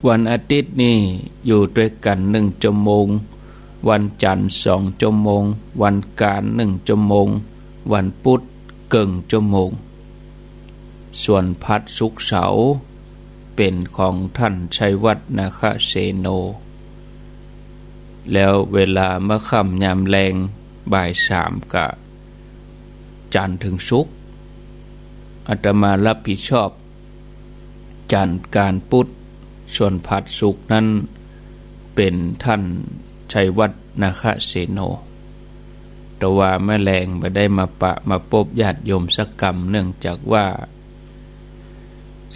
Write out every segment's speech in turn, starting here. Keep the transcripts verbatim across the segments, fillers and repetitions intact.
วันอาทิตย์นี่อยู่ตวยกั๋นนึ่งจั่วโมง วันจั๋นทร์สองจั่วโมง วันอังคารนึ่งจั่วโมง วันพุธเกิ่งจั่วโมง ส่วนพหัส ศุกร์ เสาร์ เป๋นของต้านชัยวัฒน์ นาคเสโน แล้วเวลาเมื่อค่ำยามแลงบ่ายสามกะ จั๋นทร์เถิงศุกร์ อาตมาฮับผิดชอบ จั๋นทร์อังคารพุธ ส่วนพหัส ศุกร์ นั้นเป๋นต้านชัยวัฒน์ นาคเสโน แต่ว่าเมื่อแลงบ่ได้มาปะมาปบญาติโยมสักกำ เนื่องจากว่า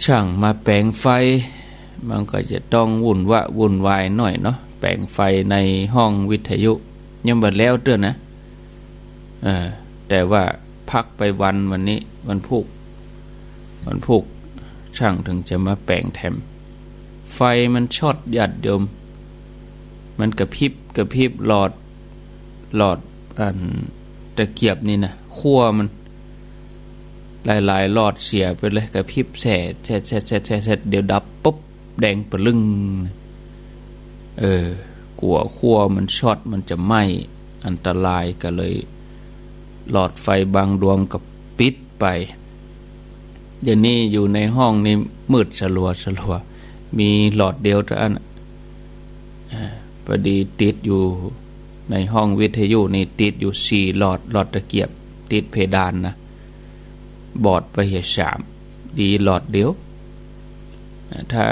จ้างมาแป๋งไฟ มันก็จะต้องวุ่นวะวุ่นวายหน้อยเนาะ แป๋งไฟในห้องวิทยุ ยังบ่แล้วเตื้อนะ เออ แต่ว่าพักไปวัน วันนี้วันพูก วันพูก จ้างเถิงจะมาแป๋งแถม ไฟมันช็อตญาติโยม มันกระพริบกระพริบ หลอด หลอดอันตะเกียบนี่นะ ขั้วมัน หลายๆ หลอดเสียไปเลย กระพริบแส่แส่แส่แส่แส่ เดี๋ยวดับปุ๊บ แดงปะลึ้ง เออ กั๋วขั้วมันช็อต มันจะไหม้ อันตราย ก็เลย หลอดไฟบางดวงก็ปิดไป เดี๋ยวนี้อยู่ในห้องนี่มืดสลัวสลัว มีหลอดเดียวเต้าอั้น อ่า พอดีติดอยู่ในห้องวิทยุนี่ติดอยู่สี่หลอด หลอดตะเกียบ ติดเพดานนะ บอดไปเหียสาม ดีหลอดเดียว อ่า ถ้า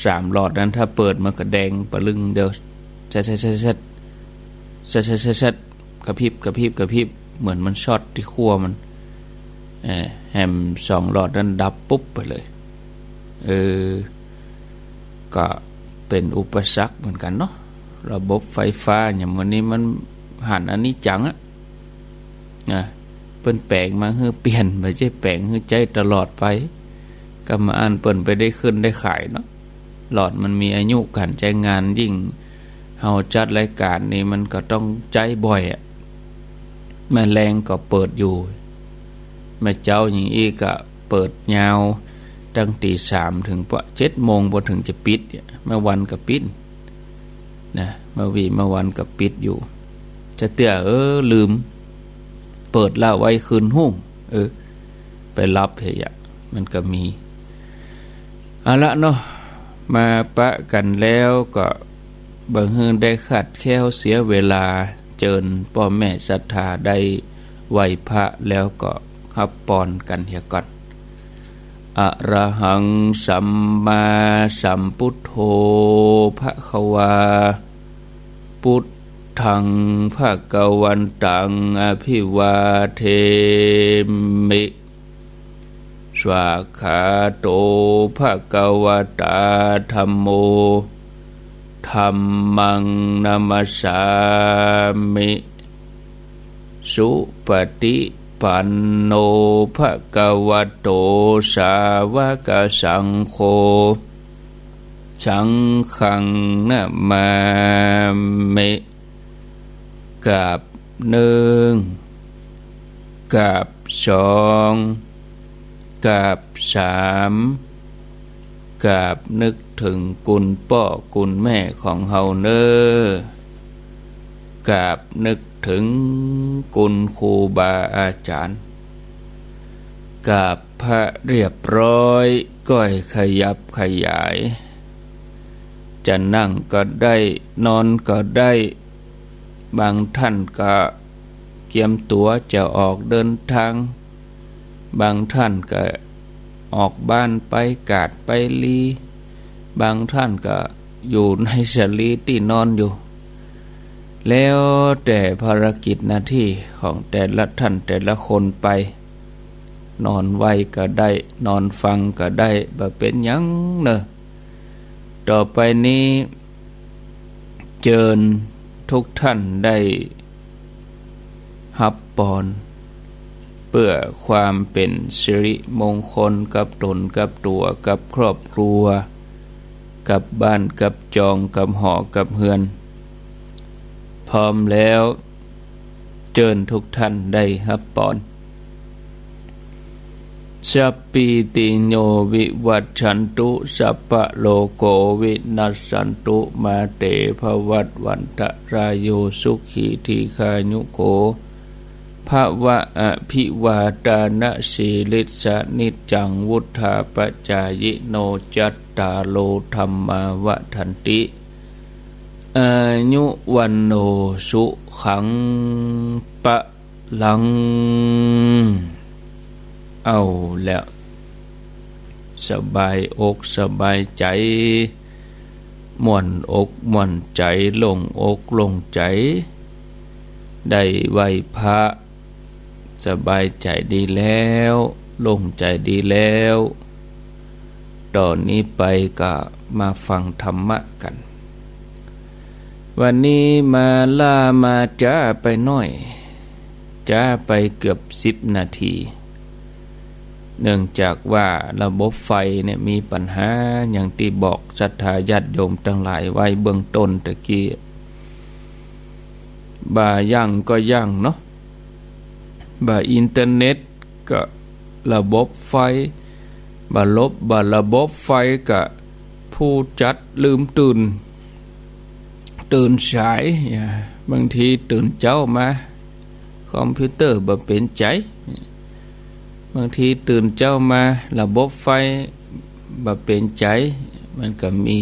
สามหลอดนั้นถ้าเปิดมันก็แดงปะลึ้งเดียว แซดแซดแซดแซด แซดแซดแซดแซด กระพริบกระพริบกระพริบ เหมือนมันช็อตตี้ขั้วมัน เอ่อ แหมสองหลอดนั้นดับปุ๊บไปเลย เออ ก็เป๋นอุปสรรคเหมือนกั๋นเนาะ ระบบไฟฟ้าเนี่ย วันนี้มันหันอนิจจังอะ นะ เปิ้นแป๋งมาหื้อเปลี่ยน บ่ใจ้แป๋งหื้อใจ๊ตลอดไป กำอั้นเปิ้นไปได้ขึ้นได้ขายเนาะ หลอดมันมีอายุก๋านใจ๊งาน ยิ่งเฮาจัดรายก๋านนี่มันก็ต้องใจ๊บ่อยอะ แม่แลงก็เปิดอยู่ แม่เจ๊าอย่างอี้ก็เปิดยาว ตั้งตีสามเถิงปะ เจ็ดโมงปะเถิงจะปิดเนี่ย แม่วันก็ปิด นะ เมื่อวี้เมื่อวันก็ปิดอยู่ จะเตื้อ เออ ลืม เปิดละไว้คืนฮุ่ง เออ ไปหลับเหีย มันก็มี เอาละเนาะ มาปะกั๋นแล้วก็บ่หื้อได้ขัดแคลวเสียเวลา เจิญป้อแม่ศรัทธาได้ไหว้พระแล้วก็ฮับปอนกั๋นเหียก่อน อะระหัง สัมมาสัมพุทโธ ภะคะวา พุทธัง ภะคะวันตัง อะภิวาเทมิ สวากขาโต ภะคะวะตา ธัมโม ธัมมัง นะมัสสามิ สุปะฏิปันโน ภะคะวะโต สาวะกะสังโฆ สังฆัง นะมามิ กราบนึ่ง กราบสอง กราบสาม กราบนึกเถิงคุณป้อคุณแม่ของเฮาเน่อ กราบนึกเถิงคุณครูบาอาจ๋ารย์ กราบพระเรียบร้อย ก้อยขยับขยาย จะนั่งก็ได้ นอนก็ได้ บางท่านก็เกียมตั๋วจะออกเดินทาง บางท่านก็ออกบ้านไปกาดไปลี บางท่านก็อยู่ในสลีตี้นอนอยู่ แล้วแต่ภารกิจหน้าตี้ของแต่ละท่านแต่ละคนไป นอนไหว้ก็ได้ นอนฟังก็ได้ บ่เป๋นหยังเน่อ ต่อไปนี้ เจิญทุกท่านได้ฮับปอน เปื้อความเป๋นสิริมงคลกับต๋นกับตั๋วกับครอบครัว กับบ้านกับจองกับหอกับเฮือน พร้อมแล้ว เจิญทุกท่านได้ฮับปอน สัพพีติโยวิวัชชันตุ สัพพะโรโควินัสสันตุ มาเตภวัตวันตะราโย สุขีทีฆายุโขภะวะ อภิวาทานะสีลิสสะ นิจจังวุฑฒาปะจายิโน จัตตาโรธัมมาวัฑฒันติ อายุวัณโณสุขังพะลัง เอาแล้ว สบายอกสบายใจ๋ ม่วนอกม่วนใจ๋ โล่งอกโล่งใจ๋ ได้ไหว้พระ สบายใจ๋ดีแล้ว โล่งใจ๋ดีแล้ว ต่อนี้ไปก็มาฟังธรรมะกั๋น วันนี้มาล้ามาจ๊าไปหน้อย จ๊าไปเกือบสิบนาที เนื่องจากว่าระบบไฟเนี่ยมีปัญหา อย่างตี้บอกศรัทธาญาติโยมตังหลายไว้เบื้องต้นตะกี้ บ่าหยังก็หยังเนาะ บ่าอินเทอร์เน็ตก็ระบบไฟ บ่าลบ บ่าระบบไฟก็ผู้จัดลืมตื่น ตื่นสาย บางทีตื่นเจ๊ามา คอมพิวเตอร์บ่เป๋นใจ๋ บางทีตื่นเจ๊ามา ระบบไฟบ่เป๋นใจ๋ มันก็มี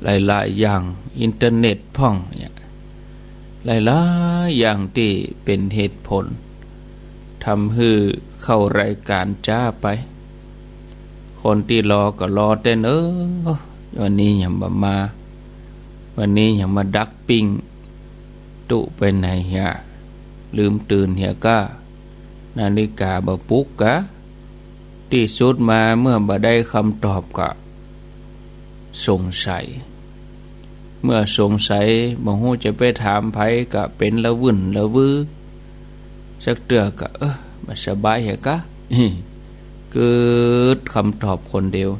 หลายๆ อย่าง อินเทอร์เน็ตพ่องเนี่ย หลายๆ อย่างตี้เป๋นเหตุผล ทำหื้อเข้ารายการจ๊าไป คนตี้รอก็รอเต้น เออ วันนี้ยังบ่มา วันนี้ยังมาดักปิ้ง ตุ๊ไปไหนเหีย ลืมตื่นเหียก้า นาฬิกาบ่ปลุกกา ตี้สุดมาเมื่อบ่ได้คำตอบก็สงสัย เมื่อสงสัยบ่ฮู้จะไปถามใผก็เป๋นละวื่นละวือ สักเตื้อก็ เออ บ่สบายเหียก้า กึ๊ดคำตอบคนเดียว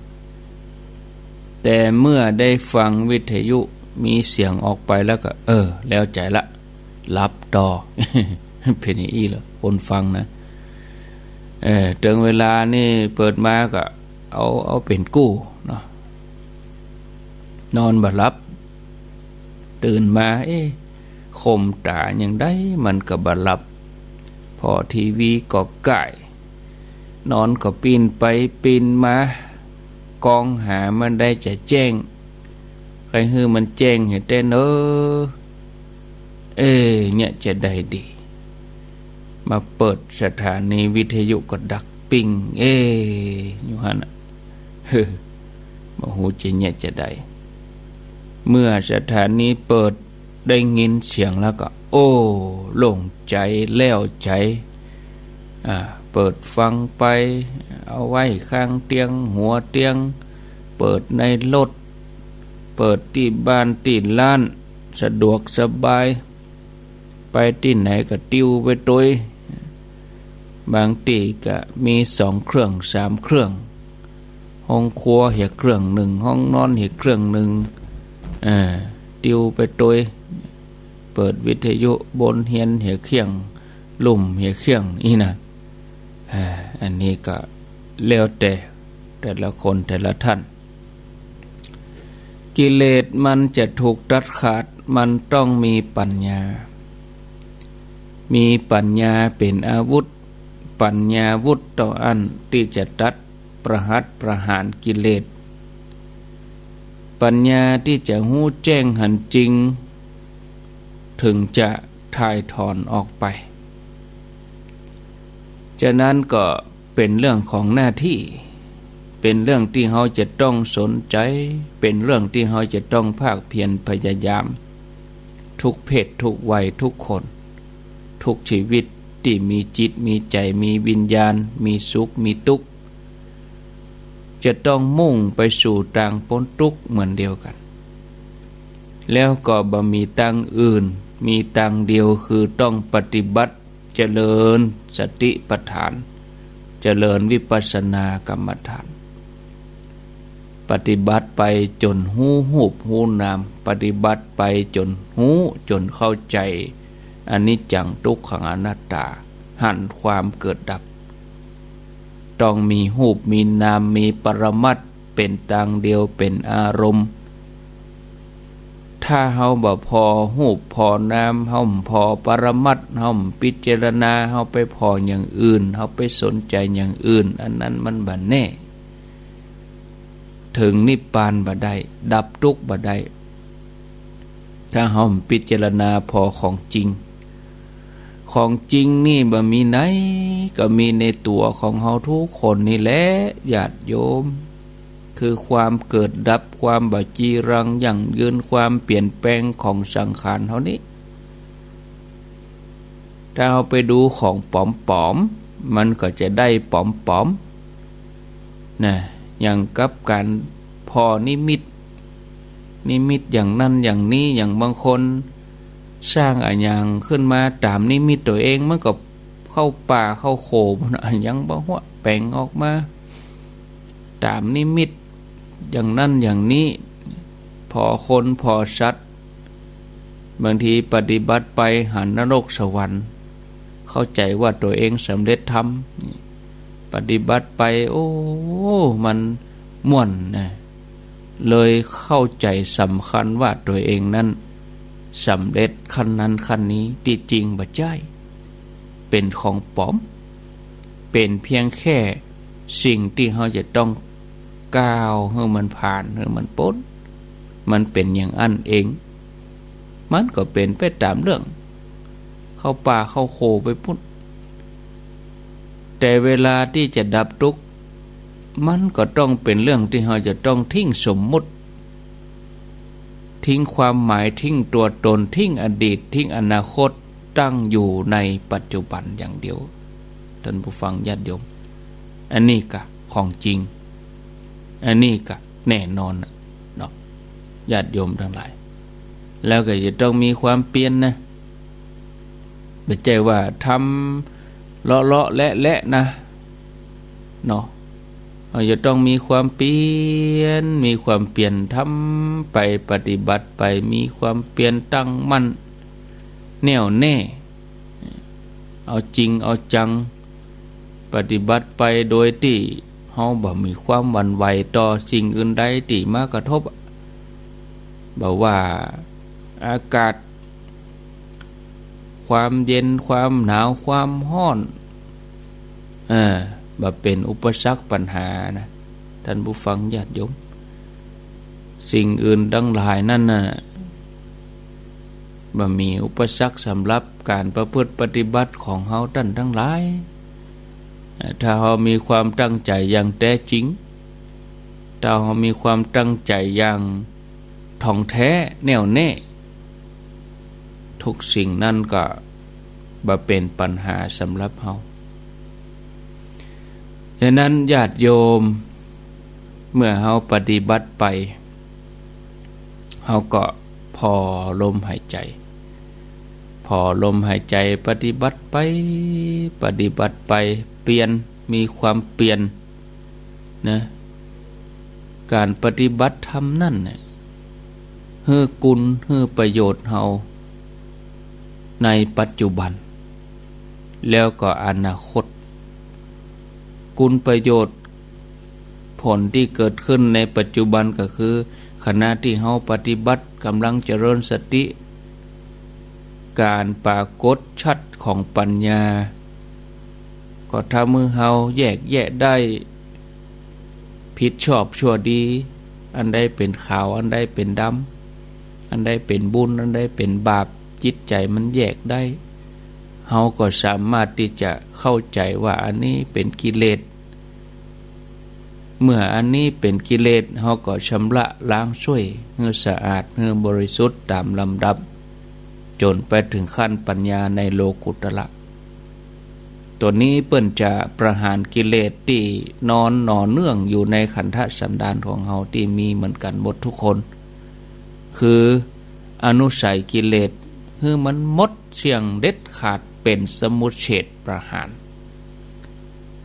แต่เมื่อได้ฟังวิทยุมีเสียงออกไปแล้วก็ เออ แล้วใจ๋ละ หลับต่อ เป๋นอย่างอี้เหรอ คนฟังนะ เออ เถิงเวลานี่เปิดมาก็เอา เอาเป๋นกู้เนาะ นอนบ่หลับ ตื่นมา เอ๊ะ ข่มต๋าอย่างใดมันก็บ่หลับ ผ่อทีวีก็ก้าย นอนก็ปิ้นไปปิ้นมา กองหามันได้จะแจ้ง ใค่หื้อมันแจ้งเหียเต้น เออ เอ๊ะ เนี่ยจะใดดี มาเปิดสถานีวิทยุก็ดักปิ้ง เอ๊ะ อยู่หั้นน่ะ เฮ้อ บ่ฮู้จะเนี่ยจะใด เมื่อสถานีเปิด ได้ยินเสียงแล้วก็ โอ้ โล่งใจ๋ แล่วใจ๋ อ่า เปิดฟังไป เอาไว้ข้างเตียง หัวเตียง เปิดในรถ เปิดตี้บ้านตี้ร้าน สะดวกสบาย ไปตี้ไหนก็ติวไปตวย บางตี้ก็มีสองเครื่องสามเครื่อง ห้องครัวเหียเครื่องนึ่ง ห้องนอนเหียเครื่องนึ่ง เออ ติวไปตวย เปิดวิทยุบนเฮียนเหียเครื่อง ลุ่มเหียเครื่องอี้นะ เออ อันนี้ก็แล้วแต่แต่ละคนแต่ละท่าน กิเลสมันจะถูกตัดขาด มันต้องมีปัญญา มีปัญญาเป๋นอาวุธ ปัญญาวุธเต้าอั้นตี้จะตัดประหัตประหารกิเลส ปัญญาตี้จะฮู้แจ้งหันจริง เถิงจะถ่ายถอนออกไป ฉะนั้นก็เป๋นเรื่องของหน้าตี้ เป๋นเรื่องตี้เฮาจะต้องสนใจ๋ เป๋นเรื่องตี้เฮาจะต้องภาคเพียรพยายาม ทุกเพศทุกวัยทุกคน ทุกชีวิตตี้มีจิตมีใจ๋ มีวิญญาณ มีสุขมีตุ๊กข์ จะต้องมุ่งไปสู่ตางป๊นตุ๊กข์เหมือนเดียวกั๋น แล้วก็บ่มีตางอื่น มีตางเดียวคือต้องปฏิบัติ เจริญสติปัฏฐาน เจริญวิปัสสนากรรมฐาน ปฏิบัติไปจ๋นฮู้ฮูปฮู้นาม ปฏิบัติไปจ๋นฮู้จ๋นเข้าใจ๋ อนิจจัง ทุกขัง อนัตตา หันความเกิดดับ ต้องมีฮูป มีนาม มีปรมัตถ์ เป๋นตางเดียว เป๋นอารมณ์ ถ้าเฮาบ่ผ่อฮูปผ่อนาม เฮาบ่ผ่อปรมัตถ์ เฮาบ่พิจารณา เฮาไปผ่ออย่างอื่น เฮาไปสนใจ๋อย่างอื่น อันนั้นมันบ่แน่ เถิงนิพพานบ่ได้ ดับตุ๊กข์บ่ได้ ถ้าเฮาบ่พิจารณาผ่อของจริง ของจริงนี่บ่มีไหน ก็มีในตั๋วของเฮาทุกคนนี่แหละ ญาติโยม คือความเกิดดับ ความบ่จีรังยั่งยืน ความเปลี่ยนแปลงของสังขารเฮานี้ ถ้าเฮาไปดูของป๋อมๆ มันก็จะได้ป๋อมๆ นะ อย่างกับก๋านผ่อนิมิต นิมิตอย่างนั้นอย่างนี้ อย่างบางคนสร้างอะหยังขึ้นมาต๋ามนิมิตตั๋วเอง มันก็เข้าป่าเข้าโขง มันอะหยังบ่ฮู้ แป๋งออกมาต๋ามนิมิต อย่างนั้นอย่างนี้ ผ่อคนผ่อสัตว์ บางทีปฏิบัติไปหันนรกสวรรค์ เข้าใจ๋ว่าตั๋วเองสำเร็จธรรม ปฏิบัติไป โอ้ มันม่วนนะ เลยเข้าใจ๋สำคัญว่าตั๋วเองนั้นสำเร็จขั้นนั้นขั้นนี้ ตี้จริงบ่ใจ้ เป๋นของป๋อม เป๋นเพียงแค่สิ่งตี้เฮาจะต้องก้าวหื้อมันผ่าน หื้อมันป๊น มันเป๋นอย่างอั้นเอง มันก็เป๋นไปต๋ามเรื่อง เข้าป่าเข้าโขงไปปุ้น แต่เวลาตี้จะดับตุ๊กข์ มันก็ต้องเป๋นเรื่องตี้เฮาจะต้องทิ้งสมมุติ ทิ้งความหมาย ทิ้งตั๋วตน ทิ้งอดีต ทิ้งอนาคต ตั้งอยู่ในปัจจุบันอย่างเดียว ต้านผู้ฟังญาติโยม อันนี้กะของจริง อันนี้กะแน่นอนน่ะเนาะ ญาติโยมตังหลาย แล้วก็จะต้องมีความเปียรนะ บ่ใจ้ว่าทำเลาะๆ แหละๆ นะ เนาะ เฮาจะต้องมีความเปียร มีความเปียร ทำไปปฏิบัติไป มีความเปียรตั้งมั่นแน่วแน่ เอาจริงเอาจัง ปฏิบัติไปโดยตี้เฮาบ่มีความหวั่นไหวต่อสิ่งอื่นใดตี้มากระทบ บ่ว่าอากาศ ความเย็น ความหนาว ความฮ้อน เออ บ่เป๋นอุปสรรคปัญหานะ ต้านผู้ฟังญาติโยม สิ่งอื่นตังหลายนั้นน่ะ บ่มีอุปสรรคสำหรับก๋านประพฤติปฏิบัติของเฮาต้านตังหลาย เอ่อ ถ้าเฮามีความตั้งใจ๋อย่างแต๊จริง ถ้าเฮามีความตั้งใจ๋อย่าง ถ่องแต๊แน่วแน่ ทุกสิ่งนั้นก็บ่เป๋นปัญหาสำหรับเฮา ฉะนั้นญาติโยม เมื่อเฮาปฏิบัติไป เฮาก็ผ่อลมหายใจ๋ ผ่อลมหายใจ๋ ปฏิบัติไป ปฏิบัติไป เปียร มีความเปียร นะ ก๋านปฏิบัติธรรมนั้นน่ะ หื้อคุณ หื้อประโยชน์เฮาในปัจจุบัน แล้วก็อนาคต คุณประโยชน์ ผลตี้เกิดขึ้นในปัจจุบันก็คือ ขณะตี้เฮาปฏิบัติ ก๋ำลังเจริญสติ ก๋านปรากฏชัดของปัญญา ก็ทำหื้อเฮาแยกแยะได้ ผิดชอบชั่วดี อันใดเป๋นขาว อันใดเป๋นดำ อันใดเป๋นบุญ อันใดเป๋นบาป จิตใจ๋มันแยกได้ เฮาก็สามารถตี้จะเข้าใจ๋ว่าอันนี้เป๋นกิเลส เมื่ออันนี้เป๋นกิเลส เฮาก็ชำระล้างส้วยหื้อสะอาด หื้อบริสุทธิ์ต๋ามลำดับ จ๋นไปเถิงขั้นปัญญาในโลกุตระ ตั๋วนี้เปิ้นจะประหารกิเลสตี้นอนหน่อเนื่องอยู่ในขันธสันดานของเฮาตี้มีเหมือนกั๋นหมดทุกคน คืออนุสัยกิเลส หื้อมันหมดเสี้ยงเด็ดขาด เป๋นสมุจเฉทประหาร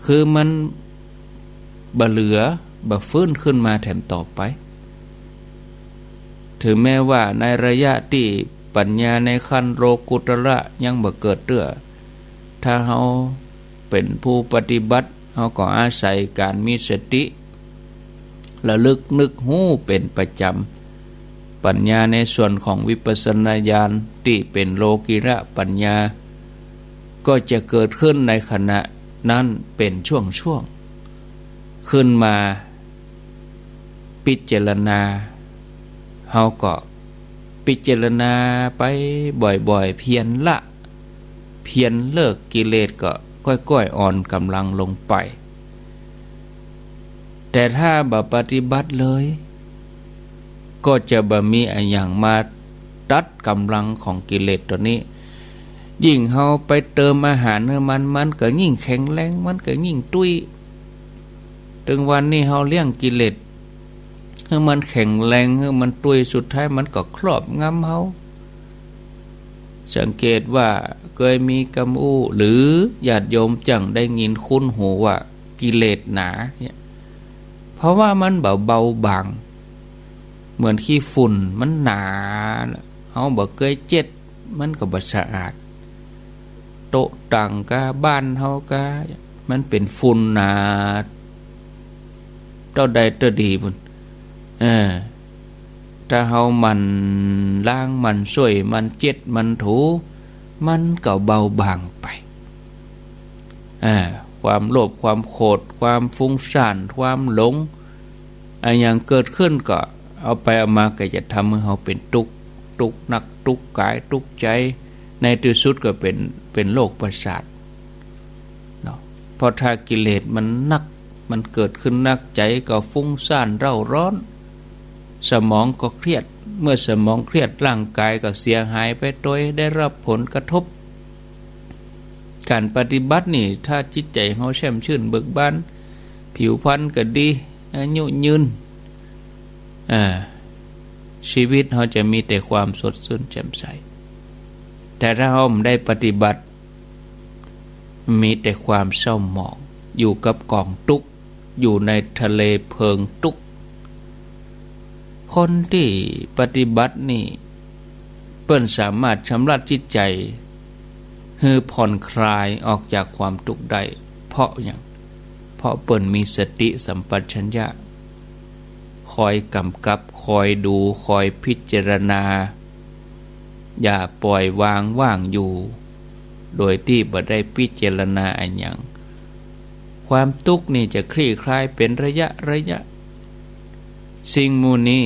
คือมันบ่เหลือ บ่ฟื้นขึ้นมาแถมต่อไป ถึงแม้ว่าในระยะตี้ปัญญาในขั้นโลกุตระยังบ่เกิดเตื้อ ถ้าเฮาเป๋นผู้ปฏิบัติ เฮาก็อาศัยก๋านมีสติ ระลึกนึกฮู้เป๋นประจ๋ำ ปัญญาในส่วนของวิปัสสนาญาณตี้เป๋นโลกิตระปัญญา ก็จะเกิดขึ้นในขณะนั้นเป๋นช่วงๆ ขึ้นมา พิจารณา เฮาก็พิจารณาไปบ่อยๆ เพียรละ เพียรเลิกกิเลสก็ก้อยๆ อ่อนก๋ำลังลงไป แต่ถ้าบ่ปฏิบัติเลย ก็จะบ่มีอะหยังมาตัดก๋ำลังของกิเลสตั๋วนี้ ยิ่งเฮาไปเติมอาหารหื้อมัน มันก็ยิ่งแข็งแรง มันก็ยิ่งตุ้ย เถิงวันนี้เฮาเลี้ยงกิเลสหื้อมันแข็งแรง หื้อมันตุ้ย สุดท้ายมันก็ครอบงำเฮา สังเกตว่าเกยมีกำอู้ หรือญาติโยมจั่งได้ยินคุ้นหูว่ากิเลสหนาเนี่ย เพราะว่ามันบ่เบาบาง เหมือนขี้ฝุ่น มันหนา เฮาบ่เกยเจ็ด มันก็บ่สะอาด โต๊ะตั๋งกา บ้านเฮากา มันเป๋นฝุ่นหนา เต้าใดเต้าดีปุ้น เออ ถ้าเฮาหมั่นล้าง หมั่นส้วย หมั่นเจ็ด หมั่นถู มันก็เบาบางไป อ่า ความโลภ ความโขด ความฟุ้งซ่าน ความหลง อะหยังเกิดขึ้นก็เอาไปเอามาก็จะทำหื้อเฮาเป๋นตุ๊กข์ ตุ๊กข์นัก ตุ๊กข์ก๋าย ตุ๊กข์ใจ๋ ในตี้สุดก็เป๋น เป๋นโรคประสาทเนาะ เพราะถ้ากิเลสมันนัก มันเกิดขึ้นนัก ใจ๋ก็ฟุ้งซ่านเร่าร้อน สมองก็เครียด เมื่อสมองเครียด ร่างก๋ายก็เสียหายไปตวย ได้รับผลกระทบ ก๋านปฏิบัตินี่ ถ้าจิตใจ๋เฮาแช่มชื่นเบิกบาน ผิวพรรณก็ดี อายุยืน อ่า ชีวิตเฮาจะมีแต่ความสดชื่นแจ่มใส แต่ถ้าเฮาบ่ได้ปฏิบัติ มีแต่ความเศร้าหมอง อยู่กับก๋องตุ๊กข์ อยู่ในทะเลเพลิงตุ๊กข์ คนตี้ปฏิบัตินี่ เปิ้นสามารถชำระจิตใจ๋หื้อผ่อนคลายออกจากความตุ๊กข์ได้ เพราะหยัง เพราะเปิ้นมีสติสัมปชัญญะ คอยก๋ำกับ คอยดู คอยพิจารณา อย่าปล่อยวางว่างอยู่ โดยตี้บ่ได้พิจารณาอะหยัง ความตุ๊กข์นี่จะคลี่คลายเป๋นระยะระยะ สิ่งหมู่นี้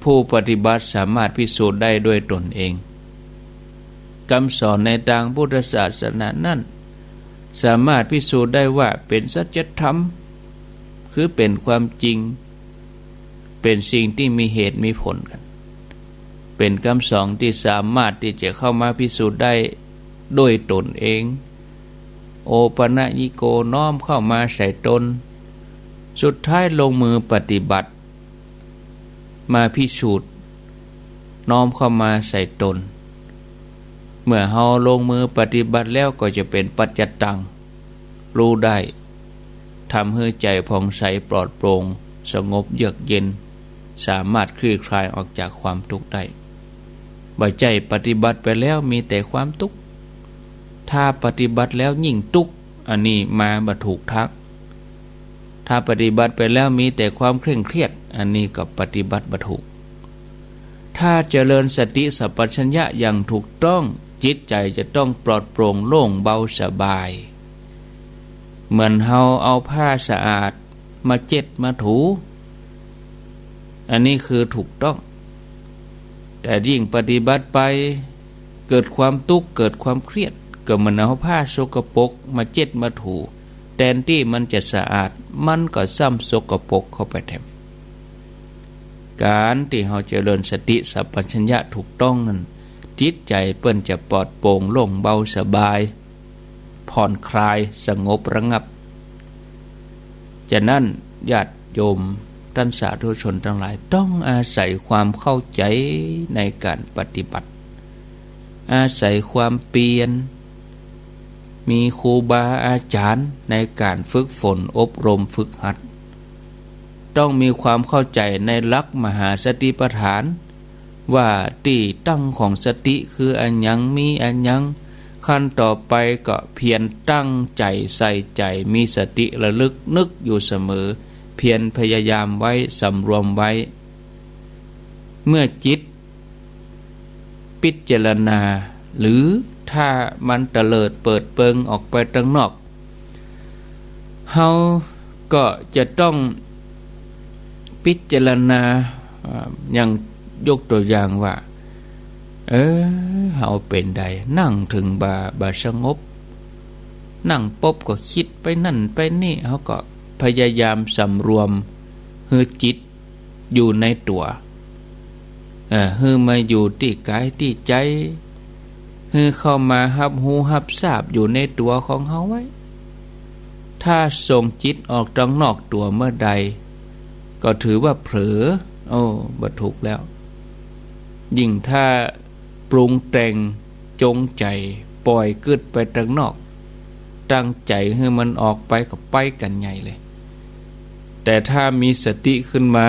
ผู้ปฏิบัติสามารถพิสูจน์ได้ด้วยตนเอง กำสอนในตางพุทธศาสนานั้น สามารถพิสูจน์ได้ว่าเป๋นสัจธรรม คือเป๋นความจริง เป๋นสิ่งตี้มีเหตุมีผลกั๋น เป๋นกำสอนตี้สามารถตี้จะเข้ามาพิสูจน์ได้ด้วยตนเอง โอปัญญิโก น้อมเข้ามาใส่ตน สุดท้ายลงมือปฏิบัติ มาพิสูจน์ น้อมเข้ามาใส่ตน เมื่อเฮาลงมือปฏิบัติแล้วก็จะเป๋นปัจจตัง ฮู้ได้ ทำหื้อใจ๋ผ่องใสปลอดโปร่ง สงบเยือกเย็น สามารถคลี่คลายออกจากความตุ๊กข์ได้ บ่ใจ้ปฏิบัติไปแล้วมีแต่ความตุ๊กข์ ถ้าปฏิบัติแล้วยิ่งตุ๊กข์ อันนี้มาบ่ถูกทาง ถ้าปฏิบัติไปแล้วมีแต่ความเคร่งเครียด อันนี้ก็ปฏิบัติบ่ถูก ถ้าเจริญสติสัมปชัญญะอย่างถูกต้อง จิตใจ๋จะต้องปลอดโปร่งโล่งเบาสบาย เหมือนเฮาเอาผ้าสะอาดมาเจ็ดมาถู อันนี้คือถูกต้อง แต่ยิ่งปฏิบัติไป เกิดความตุ๊กข์ เกิดความเครียด ก็เหมือนเอาผ้าสกปรกมาเจ็ดมาถู แตนตี้มันจะสะอาด มันก็ซ้ำสกปรกเข้าไปแถม ก๋านตี้เฮาเจริญสติสัมปชัญญะถูกต้องนั้น จิตใจ๋เปิ้นจะปลอดโปร่งโล่งเบาสบาย ผ่อนคลายสงบระงับ ฉะนั้นญาติโยมต้านสาธุชนตังหลาย ต้องอาศัยความเข้าใจ๋ในก๋านปฏิบัติ อาศัยความเปียร มีครูบาอาจ๋ารย์ในก๋านฝึกฝนอบรมฝึกหัด ต้องมีความเข้าใจ๋ในหลักมหาสติปัฏฐาน ว่าตี้ตั้งของสติคืออะหยัง มีอะหยัง ขั้นต่อไปก็เพียรตั้งใจ๋ใส่ใจ๋ มีสติระลึกนึกอยู่เสมอ เพียรพยายามไว้ สำรวมไว้ เมื่อจิต พิจารณา หรือถ้ามันเตลิดเปิดเปิงออกไปตังนอก เฮาก็จะต้องพิจารณา อ่า อย่างยกตัวอย่างว่า เออ เฮาเป๋นใด นั่งเถิงบ่า บ่สงบ นั่งปุ๊บก็กึ๊ดไปนั่นไปนี่ เฮาก็พยายามสำรวมหื้อจิต อยู่ในตั๋ว เอ่อ หื้อมาอยู่ตี้ก๋ายตี้ใจ๋ หื้อเข้ามาฮับฮู้ฮับซาบอยู่ในตั๋วของเฮาไว้ ถ้าส่งจิตออกตังนอกตั๋วเมื่อใด ก็ถือว่าเผลอ โอ้ บ่ถูกแล้ว ยิ่งถ้าปรุงแต่ง จงใจ๋ป่อยกึ๊ดไปตังนอก ตั้งใจ๋หื้อมันออกไปก็ไปกั๋นใหญ่เลย แต่ถ้ามีสติขึ้นมา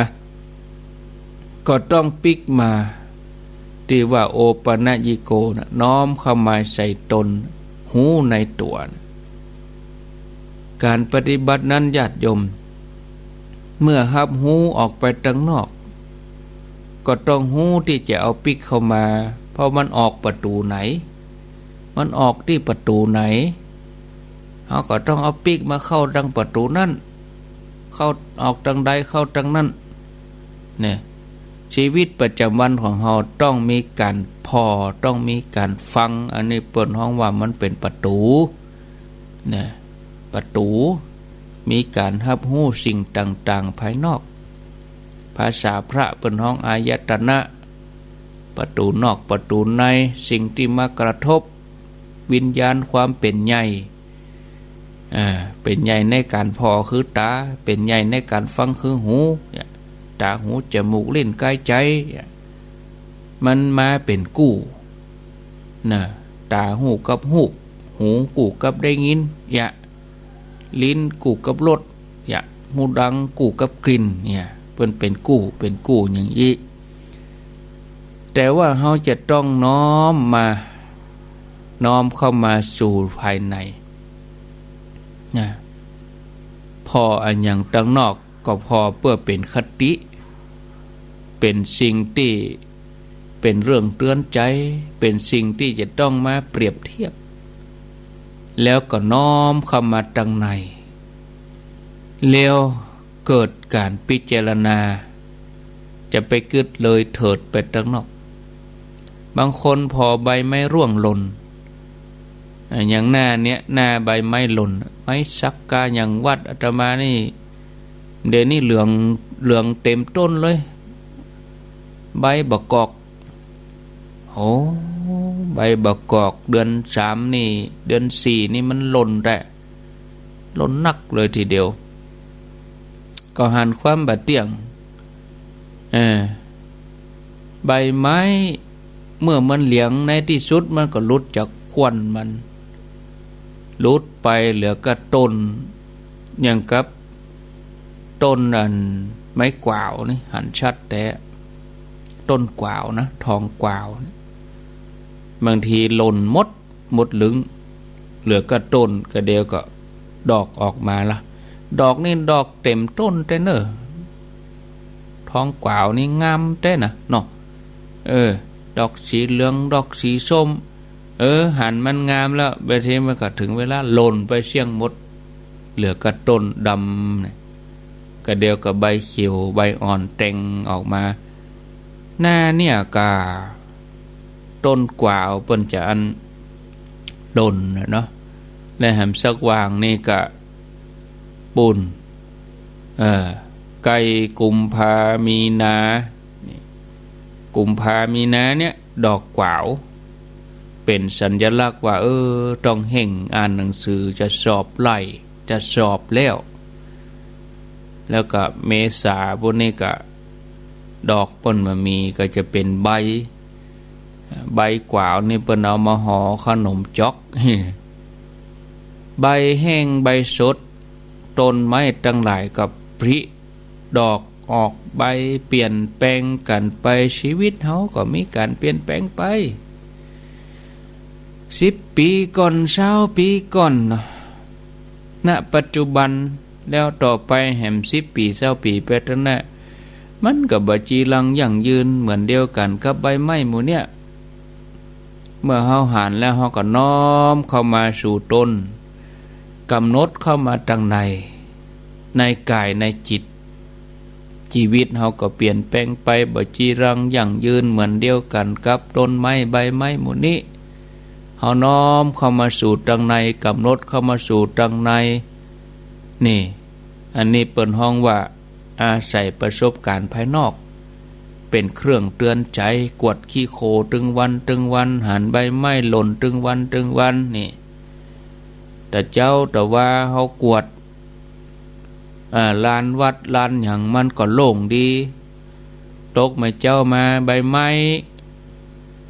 ก็ต้องปิ๊กมา ตี้ว่าโอปะนะยิโกนะ น้อมเข้ามาใส่ตน ฮู้ในตั๋วนะ ก๋านปฏิบัตินั้น ญาติโยม เมื่อฮับฮู้ออกไปตังนอก ก็ต้องฮู้ตี้จะเอาปิ๊กเข้ามา เพราะมันออกประตู๋ไหน มันออกตี้ประตู๋ไหน เฮาก็ต้องเอาปิ๊กมาเข้าตังประตู๋นั้น เข้า ออกตังใดเข้าตังนั้น เนี่ย ชีวิตประจ๋ำวันของเฮาต้องมีก๋านผ่อ ต้องมีก๋านฟัง อันนี้เปิ้นฮ้องว่ามันเป๋นประตู๋ นะ ประตู๋ มีก๋านฮับฮู้สิ่งต่างๆ ภายนอก ภาษาพระเปิ้นฮ้องอายตนะ ประตู๋นอก ประตู๋ใน สิ่งตี้มากระทบ วิญญาณความเป๋นใหญ่ อ่า เป๋นใหญ่ในก๋านผ่อคือต๋า เป๋นใหญ่ในก๋านฟังคือหู เนี่ย ต๋า หู จมูก ลิ้น ก๋าย ใจ๋ เนี่ย มันมาเป๋นกู้ นะ ต๋ากู้กับฮู้ หูกู้กับได้ยิน เนี่ย ลิ้นกู้กับรส เนี่ย ฮูดังกู้กับกลิ่น เนี่ย เปิ้นเป๋นกู้ เป๋นกู้อย่างอี้ แต่ว่าเฮาจะต้องน้อมมา น้อมเข้ามาสู่ภายใน นะ ผ่ออะหยังตังนอก ก็ผ่อเปื้อเป๋นคติ เป๋นสิ่งตี้เป๋นเรื่องเตือนใจ๋ เป๋นสิ่งตี้จะต้องมาเปรียบเทียบ แล้วก็น้อมเข้ามาตังใน แล้วเกิดก๋านพิจารณา จะไปกึ๊ดเลยเถิดไปตังนอก บางคนผ่อใบไม้ร่วงหล่น อ่ะ อย่างหน้าเนี่ย หน้าใบไม้หล่น ไม้สักกาอย่างวัดอาตมานี่ เดี๋ยวนี้เหลือง เหลืองเต็มต้นเลย ใบบ่ากอก โอ้ ใบบ่ากอก เดือนสามนี่ เดือนสี่นี่มันหล่นแต๊ หล่นนักเลยทีเดียว ก็หันความบ่าเตี้ยง เออ ใบไม้ เมื่อมันเหลืองในตี้สุดมันก็หลุดจากขั้วมัน หลุดไปเหลือก้าต้น อย่างกับต้นอันไม้กวาวนี่ หันชัดแต๊ ต้นกวาวนะ ทองกวาวนี่ บางทีหล่นหมด หมดลึง เหลือก้าต้น กะเดียวก็ดอกออกมาละ ดอกนี่ดอกเต็มต้นแต๊เน่อ ทองกวาวนี่งามแต๊นะเนาะ เออ ดอกสีเหลือง ดอกสีส้ม เออ หันมันงามแล้ว บางทีมันก็เถิงเวลาหล่นไปเสี้ยงหมด เหลือก้าต้นดำเนี่ย กะเดียวก็ใบเขียว ใบอ่อนแต่งออกมา หน้าเนี่ยกา ต้นกวาวเปิ้นจะอันหล่นน่ะเนาะ และแหมสักวางนี่กะปู้น เออ ใก้กุมภามีนา นี่ กุมภามีนาเนี่ย ดอกกวาว เป๋นสัญลักษณ์ว่า เออ ต้องเฮ่งอ่านหนังสือ จะสอบไล่ จะสอบแล้ว แล้วก็เมษาปู้นนี่กะ ดอกเปิ้นบ่มี ก็จะเป๋นใบ ใบกวาวนี่เปิ้นเอามาห่อขนมจ๊อก ใบแห้งใบสด ต้นไม้ตังหลายก็ผลิดอกออกใบ เปลี่ยนแปลงกั๋นไป ชีวิตเฮาก็มีก๋านเปลี่ยนแปลงไป สิบปี๋ก่อน ซาวปี๋ก่อนเนาะ ณ ปัจจุบัน แล้วต่อไปแหมสิบปี๋ ซาวปี๋ไปเตื้อหน้า มันก็บ่จีรังยั่งยืนเหมือนเดียวกั๋นกับใบไม้หมู่เนี้ย เมื่อเฮาหันแล้วเฮาก็น้อมเข้ามาสู่ตน ก๋ำหนดเข้ามาตังใน ในก๋ายในจิต จีวิตเฮาก็เปลี่ยนแปลงไป บ่จีรังยั่งยืนเหมือนเดียวกั๋นกับต้นไม้ใบไม้หมู่นี้ เฮาน้อมเข้ามาสู่ตังใน ก๋ำหนดเข้ามาสู่ตังใน นี่ อันนี้เปิ้นฮ้องว่า อาศัยประสบก๋ารณ์ภายนอก เป๋นเครื่องเตือนใจ๋ กวดขี้โคลนตึงวันตึงวัน หันใบไม้หล่นตึงวันตึงวัน นี่ แต่เจ้าแต่ว่าเฮากวด อ่า ลานวัดลานหยังมันก็โล่งดี ตกมาเจ๊ามาใบไม้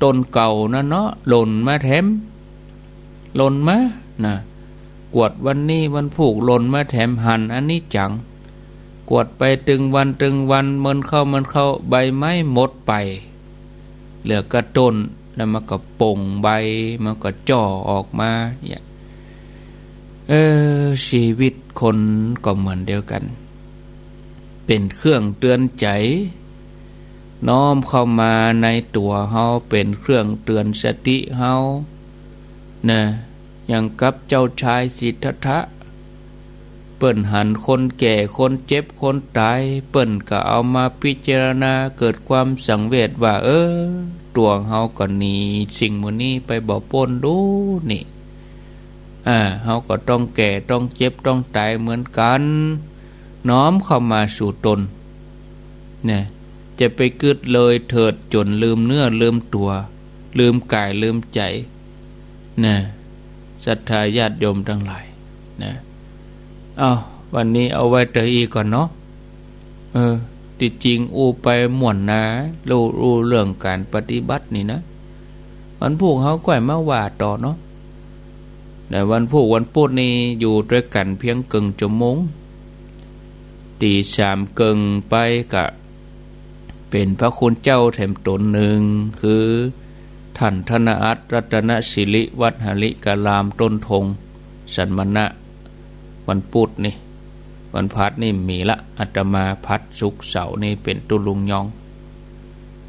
ต้นเก่านั่นเนาะ หล่นมาแถม หล่นมา นะ กวดวันนี้วันพูกหล่นมาแถม หันอนิจจัง กวดไปตึงวันตึงวัน เมินเข้าเมินเข้า ใบไม้หมดไป เหลือก้าต้น แล้วมันก็ป่งใบ มันก็จ่อออกมา เนี่ย เออ จีวิตคนก็เหมือนเดียวกั๋น เป๋นเครื่องเตือนใจ๋ น้อมเข้ามาในตั๋วเฮา เป๋นเครื่องเตือนสติเฮา นะ อย่างกับเจ้าจายสิทธัตถะ เปิ้นหันคนแก่ คนเจ็บ คนต๋าย เปิ้นก็เอามาพิจารณา เกิดความสังเวชว่า เออ ตั๋วเฮาก็หนีสิ่งหมู่นี้ไปบ่ป๊นดูนี่ อ่า เฮาก็ต้องแก่ ต้องเจ็บ ต้องต๋ายเหมือนกั๋น น้อมเข้ามาสู่ตน นะ จะไปกึ๊ดเลยเถิดจ๋นลืมเนื้อลืมตั๋ว ลืมก๋ายลืมใจ๋ นะ ศรัทธาญาติโยมตังหลาย นะ เอ้า วันนี้เอาไว้เต้าอี้ก่อนเนาะ เออ ตี้จริงอู้ไปม่วนนา อู้ อู้เรื่องก๋านปฏิบัตินี่นะ วันพูกเฮาก้อยมาว่าต่อเนาะ ในวันพูกวันปุ๊ดนี่อยู่ตวยกั๋นเปียงเกิ่งจั่วโมง ตี๋สามเกิ่งไปก็ เป๋นพระคุณเจ้าแถมต๋นนึ่ง คือ ท่านธนอัตร รัตนศิริ วัดหริกรามต้นธง สันมณะ วันปุ๊ดนี่ วันพฤหัสนี่มีละ อาตมาพฤหัส ศุกร์ เสาร์นี่เป๋นตุ๊ลุงยอง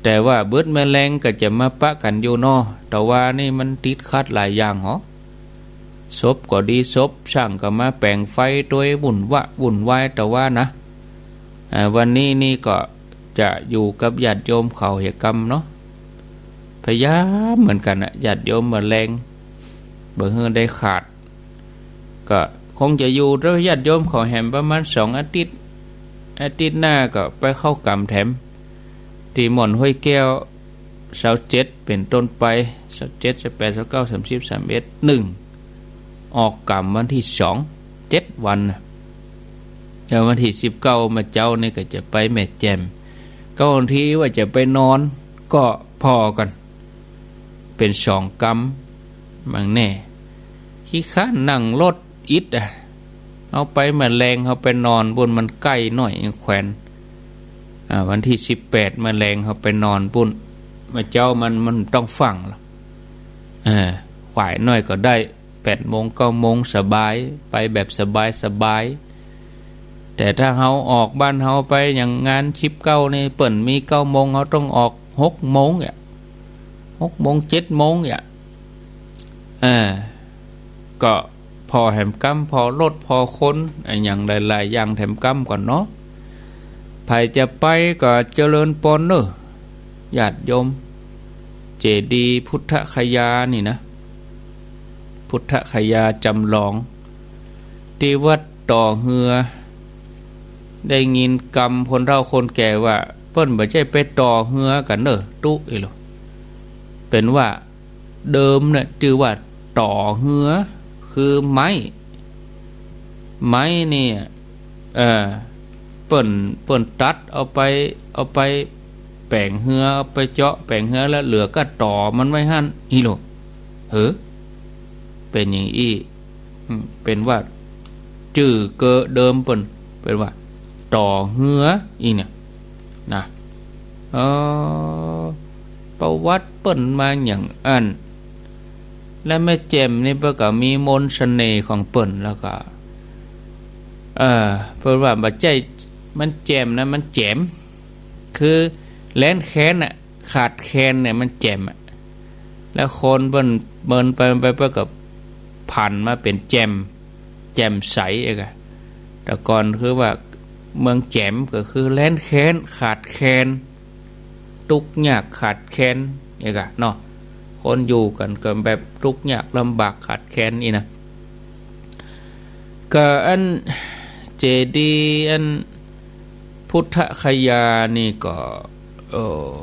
แต่ว่าเบิดแมลงก็จะมาปะกั๋นอยู่เนาะ แต่ว่านี่มันติดขัดหลายอย่างหรอ ศพก็ดีศพ ช่างก็มาแป๋งไฟตวย วุ่นวะวุ่นวาย แต่ว่านะ อ่า วันนี้นี่ก็จะอยู่กับญาติโยมเขาเหียกำเนาะ พยายามเหมือนกั๋นนะ ญาติโยมแมลง บ่หื้อได้ขาด ก็คงจะอยู่ตวยญาติโยมเขาแหมประมาณสองอาทิตย์ อาทิตย์หน้าก็ไปเข้ากรรมแถม ตี้ม่อนห้วยแก้ว ซาวเจ็ดเป๋นต้นไป ซาวเจ็ด ซาวแปด ซาวเก้า สามสิบ สามเอ็ด นึ่ง ออกกรรมวันตี้สอง เจ็ดวันนะ แล้ววันตี้สิบเก้ามาเจ๊านี่ก็จะไปแม่แจ่ม ก็บางทีว่าจะไปนอน ก็ผ่อกั๋น เป๋นสองกรรม บางแน่ ขี้คร้านนั่งรถอิดอะ เฮาไปแมลงเฮาไปนอนปุ้น มันใก้หน้อยแขวน อ่า วันตี้สิบแปดแมลงเฮาไปนอนปุ้น มาเจ๊ามัน มันต้องฟั่งหรอก อ่า ขวายหน้อยก็ได้ แปดโมง เก้าโมง สบาย ไปแบบสบายๆ แต่ถ้าเฮาออกบ้านเฮาไปอย่างงานสิบเก้านี่ เปิ้นมีเก้าโมง เฮาต้องออกหกโมงเนี่ย หกโมง เจ็ดโมงเนี่ย อ่า ก็ผ่อแหมกำ ผ่อรถ ผ่อคน อะหยังหลายๆ อย่างแถมกำก่อนเนาะ ใผจะไปก็เจริญปอนเน่อ ญาติโยม เจดีย์พุทธคยานี่นะ พุทธคยาจำลอง ตี้วัดต่อเฮือ ได้ยินกำคนเฒ่าคนแก่ว่า เปิ้นบ่ใจ้ไปต่อเฮือกั๋นเน่อ ตุ๊อี้โล เป๋นว่า เดิมเนี่ยจื้อว่าต่อเฮือ คือไม้ ไม้เนี่ย เอ่อ เปิ้น เปิ้นตัดเอาไป เอาไปแป๋งเฮือ เอาไปเจาะแป๋งเฮือ แล้วเหลือก้าต่อมันไว้หั้นอี้โล เออ เป๋นอย่างอี้ อืม เป๋นว่า จื้อเกอเดิมเปิ้น เป๋นว่า ต่อเฮือ อี้เนี่ย นะ เออ ประวัติเปิ้นมาอย่างอั้น และแม่แจ่มนี่เปิ้นก็มีมนต์เสน่ห์ของเปิ้น แล้วก็ เอ่อ เปิ้นว่าบ่ใจ้มันแจ่มนะ มันแจ๋ม คือแล้นแคลนน่ะ ขาดแคลนเนี่ยมันแจ่มอะ แล้วคนเปิ้นเมินไปไปเปิ้นก็ผันมาเป๋นแจ่ม แจ่มใสเอกอะ แต่ก่อนคือว่าเมืองแจ๋มก็คือแล้นแคลน ขาดแคลน ตุ๊กยากขาดแคลนเอกอะเนาะ คนอยู่กั๋นก็แบบตุ๊กยากลำบากขาดแคลนอี้นะ ก็อันเจดีย์อันพุทธคยานี่ก็ เออ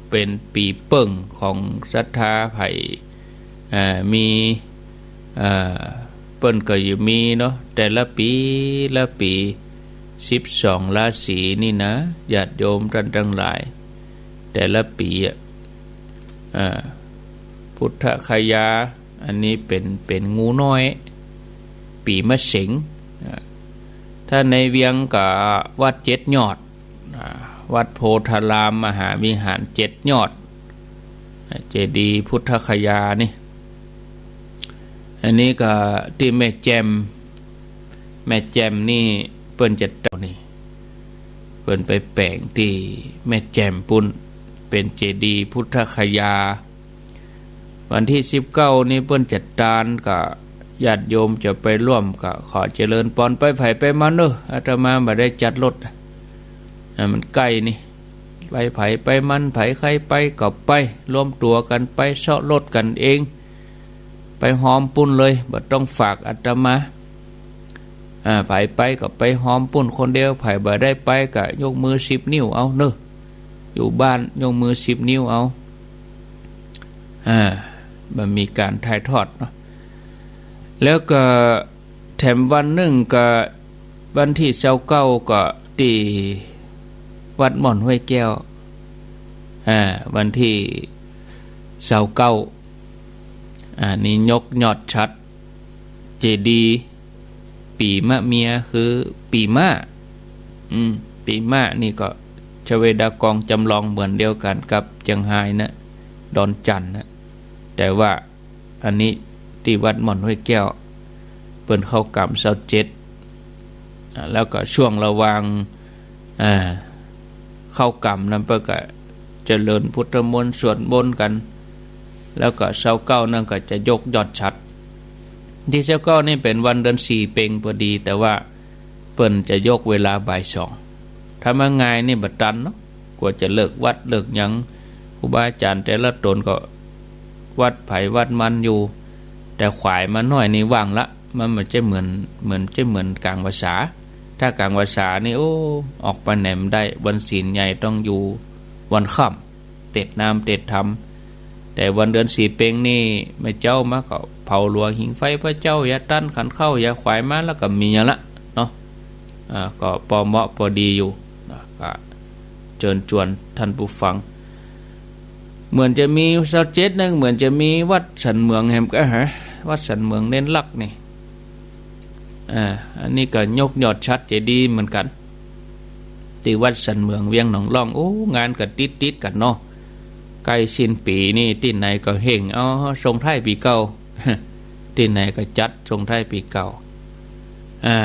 เป๋นปี๋เปิ้งของศรัทธาใผ เอ่อ มี เอ่อ เปิ้นก็อยู่มีเนาะ แต่ละปี๋ละปี๋ สิบสองราศีนี่นะ ญาติโยมต้านตังหลาย แต่ละปี๋อะ เอ่อ พุทธคยา อันนี้เป๋น เป๋นงูน้อย ปี๋มะเสง อ่า ถ้าในเวียงก็วัดเจ็ดยอด อ่า วัดโพธารามมหาวิหารเจ็ดยอด อ่า เจดีย์พุทธคยานี่ อันนี้ก็ตี้แม่แจ่ม แม่แจ่มนี่เปิ้นจะเต้านี่ เปิ้นไปแป๋งตี้แม่แจ่มปู้น เป๋นเจดีย์พุทธคยา วันตี้สิบเก้านี่เปิ้นจัดตาน ก็ญาติโยมจะไปร่วมก็ขอเจริญปอนไปใผไปมันเน่อ อาตมาบ่ได้จัดรถ อ่า มันใก้นี่ ไปใผไปมัน ใผใค่ไปก็ไป รวมตั๋วกั๋นไป เซาะรถกั๋นเอง ไปฮอมปู้นเลย บ่ต้องฝากอาตมา อ่า ใผไปก็ไปฮอมปู้นคนเดียว ใผบ่ได้ไปก็ยกมือสิบนิ้วเอาเน่อ อยู่บ้านยกมือสิบนิ้วเอา อ่า มันมีก๋านถ่ายทอดเนาะ แล้วก็แถมวันนึ่งก็วันตี้ซาวเก้าก็ตี้วัดม่อนห้วยแก้ว อ่า วันตี้ซาวเก้า อ่า นี่ยกยอดฉัตร เจดีย์ปี๋มะเมีย คือปี๋มะ อืม ปี๋มะนี่ก็ชเวดากองจำลองเหมือนเดียวกั๋นกับเจียงฮายนะ ดอนจันทน์นะ แต่ว่าอันนี้ตี้วัดม่อนห้วยแก้ว เปิ้นเข้ากรรมซาวเจ็ด อ่า แล้วก็ช่วงระหว่าง อ่า เข้ากรรมนั้นเปิ้นก็เจริญพุทธมนต์สวดมนต์กั๋น แล้วก็ซาวเก้านั้นก็จะยกยอดฉัตร ตี้ซาวเก้านี่เป๋นวันเดือนสี่เป็งพอดี แต่ว่าเปิ้นจะยกเวลาบ่ายสอง ถ้ามางายนี่บ่ตันเนาะ กว่าจะเลิกวัดเลิกหยัง ครูบาอาจ๋ารย์แต่ละต๋นก็วัดใผวัดมันอยู่ แต่ขวายมาหน้อยนี่ว่างละ มันบ่ใจ้เหมือน เหมือน ใจ้เหมือนก๋างพรรษา ถ้าก๋างพรรษานี่ โอ้ ออกไปไหนบ่ได้ วันศีลใหญ่ต้องอยู่วันค่ำ เตศน์นามเตศน์ธรรม แต่วันเดือนสี่เป็งนี่ แม่เจ้ามาก็เผาหลัวหิงไฟพระเจ้า ยาตั้นขันข้าว ยาขวายมาแล้วก็มีอย่างละเนาะ อ่า ก็ปอเหมาะปอดีอยู่นะ ก็เจิญจวนต้านผู้ฟัง เหมือนจะมีซาวเจ็ดนึ่ง เหมือนจะมีวัดสันเหมืองแหมก็ฮะ วัดสันเหมืองเน้นลักษณ์นี่ อ่า อันนี้ก็ยกยอดฉัตรเจดีย์เหมือนกั๋น ตี้วัดสันเหมืองเวียงหนองล่อง โอ้ งานก็ติดๆ กั๋นเนาะ ใก้สิ้นปี๋นี่ตี้ไหนก็เฮ่ง เอา ส่งท้ายปี๋เก่า ตี้ไหนก็จัดส่งท้ายปี๋เก่า อ่า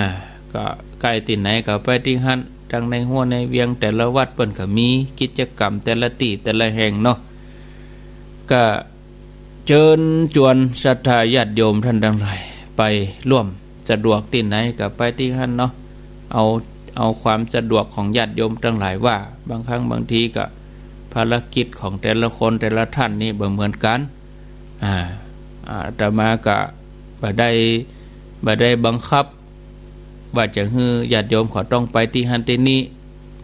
ก็ใก้ตี้ไหนก็ไปตี้หั้น ตังในหัวในเวียงแต่ละวัดเปิ้นก็มีกิจกรรมแต่ละตี้แต่ละแห่งเนาะ ก็ เจิญจวนศรัทธาญาติโยมต้านตังหลายไปร่วม สะดวกตี้ไหนก็ไปตี้หั้นเนาะ เอา เอาความสะดวกของญาติโยมตังหลายว่า บางครั้งบางทีก็ภารกิจของแต่ละคนแต่ละต้านนี่บ่เหมือนกั๋น อ่า อาตมาก็บ่ได้ บ่ได้บังคับ ว่าจะหื้อญาติโยมเขาต้องไปตี้หั้นตี้นี่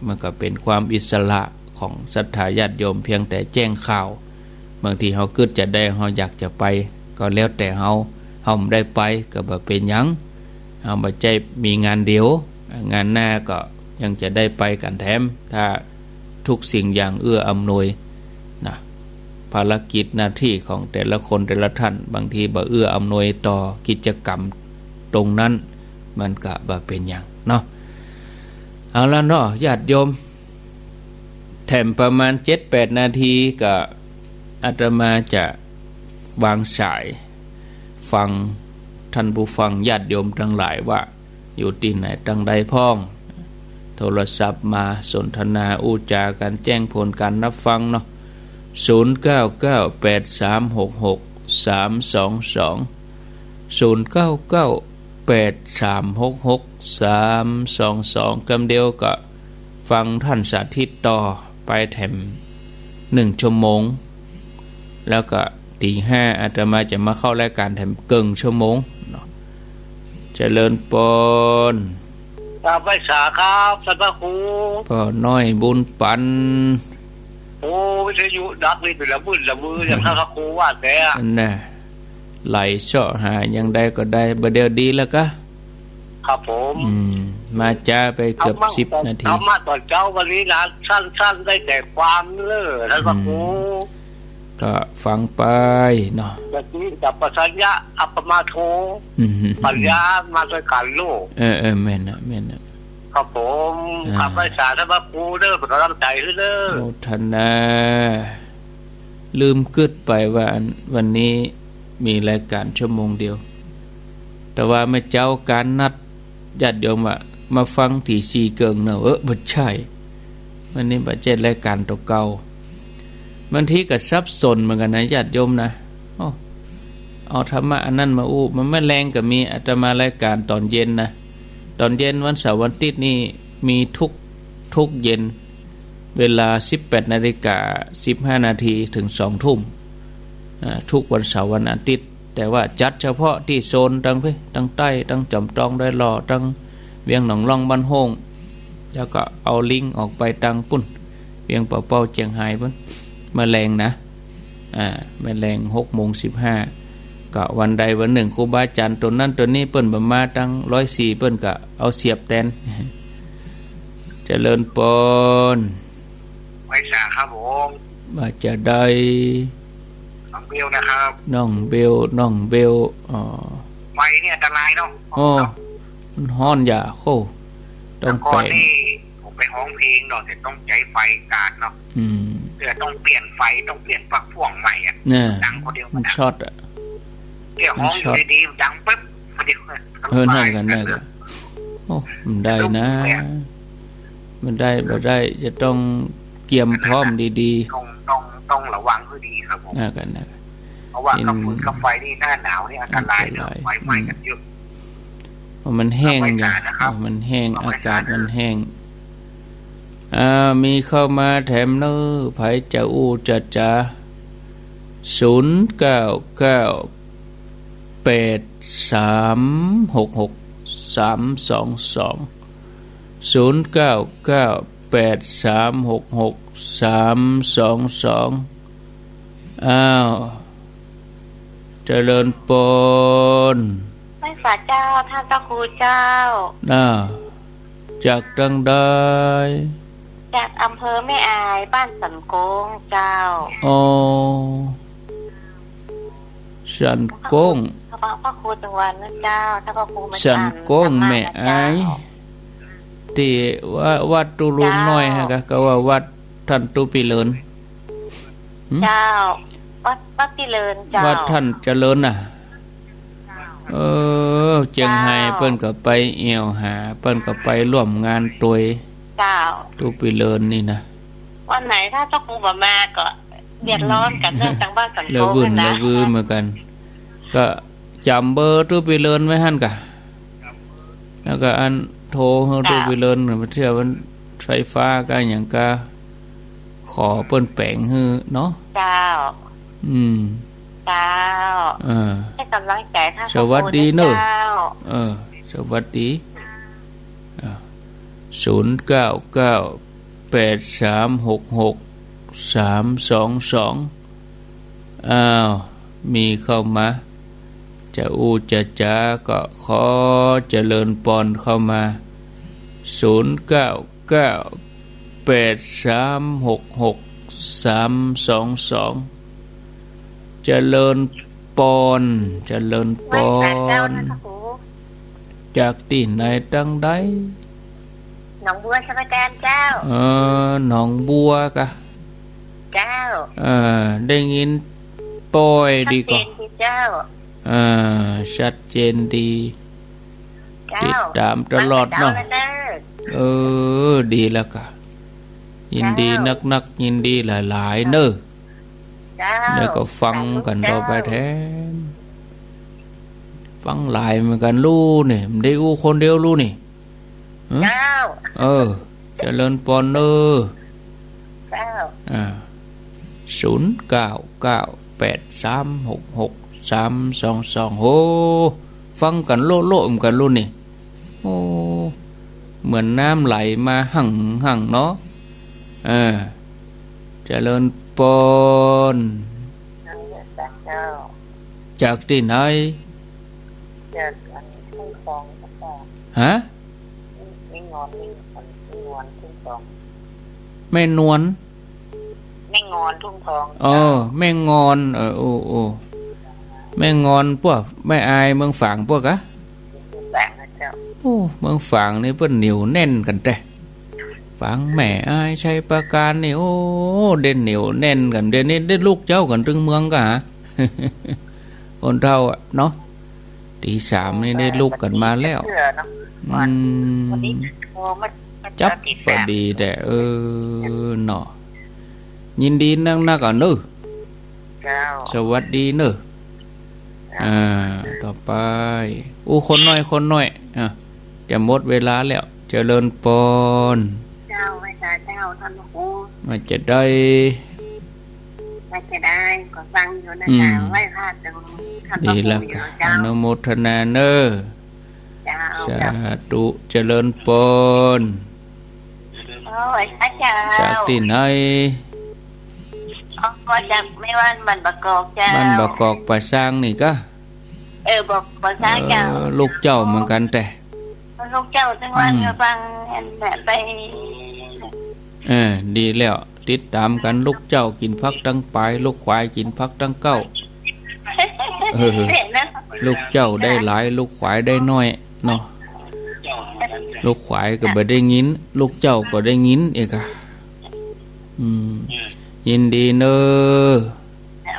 มันก็เป๋นความอิสระของศรัทธาญาติโยม เพียงแต่แจ้งข่าว บางทีเฮากึ๊ดจะได้ เฮาอยากจะไป ก็แล้วแต่เฮา เฮาบ่ได้ไปก็บ่เป๋นหยัง เฮาบ่ใจ้มีงานเดียว งานหน้าก็ยังจะได้ไปกั๋นแถม ถ้าทุกสิ่งอย่างเอื้ออำนวยนะ ภารกิจหน้าตี้ของแต่ละคนแต่ละต้าน บางทีบ่เอื้ออำนวยต่อกิจกรรมตรงนั้น มันก็บ่เป๋นหยังเนาะ เอาละเนาะ ญาติโยม แถมประมาณเจ็ดแปดนาทีก็อาตมาจะวางสาย ฟัง ท่านผู้ฟังญาติโยมตังหลายว่าอยู่ตี้ไหนตังใดพ่อง โทรศัพท์มาสนทนาอู้จ๋ากั๋น แจ้งผลก๋านนับฟังเนาะ ศูนย์เก้าเก้าแปดสามหกหกสามสองสอง ศูนย์เก้าเก้าแปดสามหกหกสามสองสอง กำเดียวก็ฟังท่านสาธิตต่อไปแถมหนึ่งชั่วโมง แล้วก็ ตีห้าอาตมาจะมาเข้ารายก๋านแถมเกิ่งชั่วโมงเนาะ เจริญปอน ครับ ไหว้สาครับ ท่านพระครู ป้อน้อยบุญปัน โอ้ วิทยุดักนี่เป๋นละมื่นละมือ อย่างท่านพระครูว่าแต่ อันน่ะ ไหลเซาะหาอย่างใดก็ได้ บ่าเดี่ยวดีแล้วกะ ครับผม อืม มาจ๊าไปเกือบสิบนาที ธรรมะตอนเจ๊าวันนี้นะ สั้นๆ ได้แต่ความเน้อ ท่านพระครู อืม ก็ฟังไปเนาะ สติสัมปชัญญะ อัปปมาโท อืม ปัญญามาด้วยกั๋นโลก เออ เออ แม่นน่ะ แม่นน่ะ ครับผม อ่า ครับ ไหว้สาท่านพระครูเน้อ เป๋นก๋ำลังใจ๋หื้อเน้อ โมทนา ลืมกึ๊ดไปว่าอัน วันนี้มีรายก๋านชั่วโมงเดียว แต่ว่าเมื่อเจ๊าก๋านนัดญาติโยมว่ามาฟังตี้สี่เกิ่งเนาะ เออ บ่ใจ้ วันนี้บ่ใจ้รายก๋านตั๋วเก่า บางทีก็สับสนเหมือนกั๋นนะญาติโยมนะ โอ้ เอาธรรมะอันนั้นมาอู้ มันแม่แลงก็มี อาตมารายก๋านต๋อนเย็นนะ ต๋อนเย็นวันเสาร์วันอาทิตย์นี่มีทุก ทุกเย็น เวลาสิบแปดนาฬิกาสิบห้านาทีเถิงสองทุ่ม อ่า ทุกวันเสาร์วันอาทิตย์ แต่ว่าจัดเฉพาะตี้โซนตังเพ ตังใต้ ตังจ๋อมตอง ดอยหล่อ ตังเวียงหนองล่อง บ้านโฮ่ง แล้วก็เอาลิงก์ออกไปตังปู๊น เวียงป่าเป้า เจียงฮายปู๊น แม่แลงนะ อ่า แม่แลงหกโมงสิบห้า ก็วันใดวันนึ่งครูบาอาจ๋ารย์ต๋นนั้นต๋นนี้เปิ้นบ่มาตังร้อยสี่ เปิ้นก็เอาเสียบแตน เจริญปอน ไหว้สาครับผม ว่าจะได้ น้องเบลนะครับ น้องเบล น้องเบล อ๋อ ไฟนี่อันตรายเนาะ อ๋อ มันฮ้อนอย่าโค้ ต้อง แต่ก่อน แป๋ง นี่ผมไปฮ้องเพลงเนาะ แต่ต้องใจ๊ไฟกาดเนาะ อืม เดี๋ยวต้องเปลี่ยนไฟ ต้องเปลี่ยนปลั๊กพ่วงใหม่อะ เนี่ย ดังคนเดียว มันช็อตอะ เดี๋ยวฮ้องอยู่ดีๆ ดังปึ๊บ เออ นั่นกั๋น นั่นกั๋น โอ้ มันได้นะ มันได้ บ่ได้ จะต้องเกียมพร้อมดีๆ ต้อง ต้อง ต้องระวังหื้อดีครับผม นั่นกั๋น นั่นกั๋น เพราะว่ากับฟืนกับไฟนี่หน้าหนาวนี่อันตรายเนาะ อันตราย ไฟไหม้กั๋นเยอะ อืม มันแห้ง เอาไว้ก่อนนะครับ มันแห้ง เอาไว้ก่อน อากาศมันแห้ง อ่า มีเข้ามาแถมเน้อ ใผจะอู้จะจ๋า ศูนย์เก้าเก้า แปดสามหกหกสามสองสอง ศูนย์เก้าเก้าแปดสามหกหกสามสองสอง อ้าว เจริญปอน ไหว้สาเจ้า ท่านพระครูเจ้า อ้าว จากตังใด จากอำเภอแม่อาย บ้านสันโก้งเจ้า อ๋อ สันโก้ง พระ พระครูจังหวัดนะเจ้า ถ้าพระครูมา สันโก้ง แม่อาย ตี้วัด วัดตุ๊ลุงน้อยฮะกะ ก็ว่าวัดต้านตุ๊ปิเลิน หืม เจ้า วัด วัดปิเลินเจ้า วัดต้านเจริญน่ะ เออ เจียงฮาย เจ้า เปิ้นก็ไปแอ่วหา เปิ้นก็ไปร่วมงานตวย เจ้า ตุ๊ปิเลินนี่นะ วันไหนถ้าพระครูบ่มาก็เดือดร้อนกั๋นเรื่องตังบ้านสันโก้ง ละวื่น นะ ละวื่นเหมือนกั๋น ก็จ๋ำเบอร์ตุ๊ปิเลินไว้หั้นกะ แล้วก็อันโทรหื้อตุ๊ปิเลิน เจ้า มาเที่ยววันไฟฟ้าก็อย่างกะ ขอเปิ้นแป๋งหื้อเนาะ เจ้า อืม เจ้า เออ ให้ก๋ำลังใจ๋ท่านพระครู สวัสดีเน้อ เจ้า เออ สวัสดี อ่า ศูนย์เก้าเก้าแปดสามหกหกสามสองสอง อ้าว มีเข้ามา จะอู้จะจ๋าก็ขอเจริญปอนเข้ามา ศูนย์เก้าเก้าแปดสามหกหกสามสองสอง เจริญปอน เจริญปอน ไหว้สาเจ้านะคะครู จากตี้ไหนตังใด หนองบัวสมุทรปราการเจ้า เออ หนองบัวกะ เจ้า เออ ได้ยินป้อยดีก่อ ชัดเจนดีเจ้า อ่า ชัดเจนดี เจ้า ติดต๋ามตลอดเนาะ ตั้งแต่เจ๊าแล้วเจ้า เออ ดีแล้วกะ ยินดี เจ้า นักๆ ยินดีหลายๆ เน่อ เจ้า แล้วก็ฟังกั๋นต่อไปแทน สาธุเจ้า ฟังหลายเหมือนกั๋นลูกนี่ บ่ได้อู้คนเดียวลูกนี่ ฮะ เจ้า เออ เจริญปอนเน่อ เจ้า อ่า ศูนย์เก้าเก้าแปดสามหกหกสามสองสอง โห ฟังกั๋นโละๆ เหมือนกั๋นลูกนี่ โอ้ เหมือนน้ำไหลมาหั่งๆ เนาะ เออ เจริญปอน เจ้า จากตี้ไหน จากอันทุ่งสอง เจ้า ฮะ แม่งอน แม่งอน แม่งอนทุ่งสอง แม่นวล แม่งอนทุ่งสอง อ๋อ เจ้า แม่งอน เออ โอ้ โอ้ แม่งอนปะ แม่อาย เมืองฝางปะกะ เมืองฝางนะเจ้า โอ้ เมืองฝางนี่เปิ้นเหนียวแน่นกั๋นแต๊ ฝางแม่อาย ชัยปราการนี่ โอ้ ได้เหนียวแน่นกั๋น เดี๋ยวนี้ได้ลุกเจ๊ากั๋นตึงเมืองกะหา คนเฒ่าอะเนาะ ตีสามนี่ได้ลุกกั๋นมาแล้ว เออ วันนี้เนาะ อืม วันนี้ โอ้ มา มา จั๊บ ตีสาม ปอดีแต๊ เออ เนาะ ยินดีนักๆ อ่ะเน่อ เจ้า สวัสดีเน่อ เจ้า อ่า ต่อไป อู้ คนน้อย คนน้อย อ่ะ จะหมดเวลาแล้ว เจริญปอน เจ้า ไหว้สาเจ้า ต้านพระครู ว่าจะได้ ว่าจะได้ ก็ฟังอยู่นะ อืม เจ้า ไหว้พระตึงต้านพระครู ดีแล้ว อยู่ เจ้า อนุโมทนาเน่อ เจ้า สาธุ เจริญปอน โอ้ย อาจารย์ จากตี้ไหน อ๋อ จากแม่บ้านบ้านบางกอกเจ้า บ้านบางกอกป่าซางนี่กะ เออ บอก บอกช้าเจ้า เออ ลูกเจ้าเหมือนกั๋นแต๊ ลูกเจ้าตึงวัน อืม ก็ฟังอันน่ะไป เออ ดีแล้ว ติดต๋ามกั๋น ลูกเจ้ากิ๋นผักตังปาย ลูกขวายกิ๋นผักตังเก๊า เออ เห็นนะ ลูกเจ้าได้หลาย ลูกขวายได้น้อยเนาะ ลูกขวายก็บ่ได้ยิน ลูกเจ้าก็ได้ยินเอกอะ อืม ยินดีเน่อ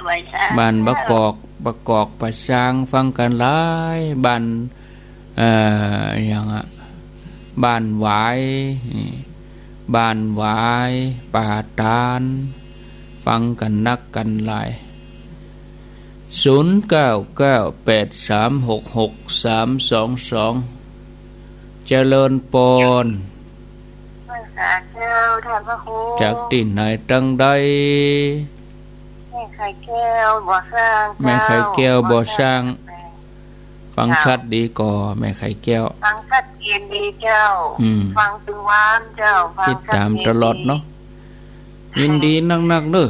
ไหว้สา บ้านบางกอก บางกอกป่าซาง ฟังกั๋นหลาย บ้าน เอ่อ อะหยังอะ บ้านหวาย นี่ บ้านหวาย ป่าตาล ฟังกั๋นนักกั๋นหลาย ศูนย์เก้าเก้าแปดสามหกหกสามสองสอง เจริญปอน ไหว้สาเจ้า ต้านพระครู จากตี้ไหนตังใด แม่ไข่แก้ว บ่อสร้างเจ้า แม่ไข่แก้ว บ่อสร้าง ฟังชัดดีก่อ แม่ไข่แก้ว ฟังชัดเจนดีเจ้า อืม ฟังตึงวันเจ้า ฟังชัดเจนดี ติดต๋ามตลอดเนาะ ยินดีนักๆ เน่อ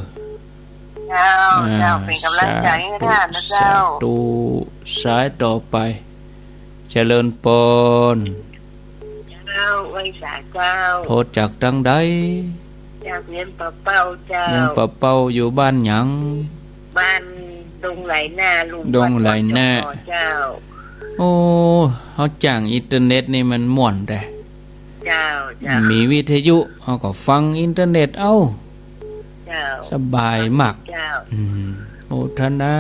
เจ้า อ่า เจ้า เป๋นก๋ำลังใจ๋หื้อต้านนะเจ้า สาธุ สาธุ สายต่อไป เจริญปอน เจ้า ไหว้สาเจ้า โทรจากตังใด จากเวียงป่าเป้าเจ้า เวียงป่าเป้า อยู่บ้านหยัง บ้านดงไหลนา ลุ่ม ดงไหลนา วัดเจ้า โอ้ เฮาจ้างอินเทอร์เน็ตนี่มันม่วนแต๊ เจ้า เจ้า มีวิทยุ เฮาก็ฟังอินเทอร์เน็ตเอา เจ้า สบายมาก เจ้า อืม โมทนา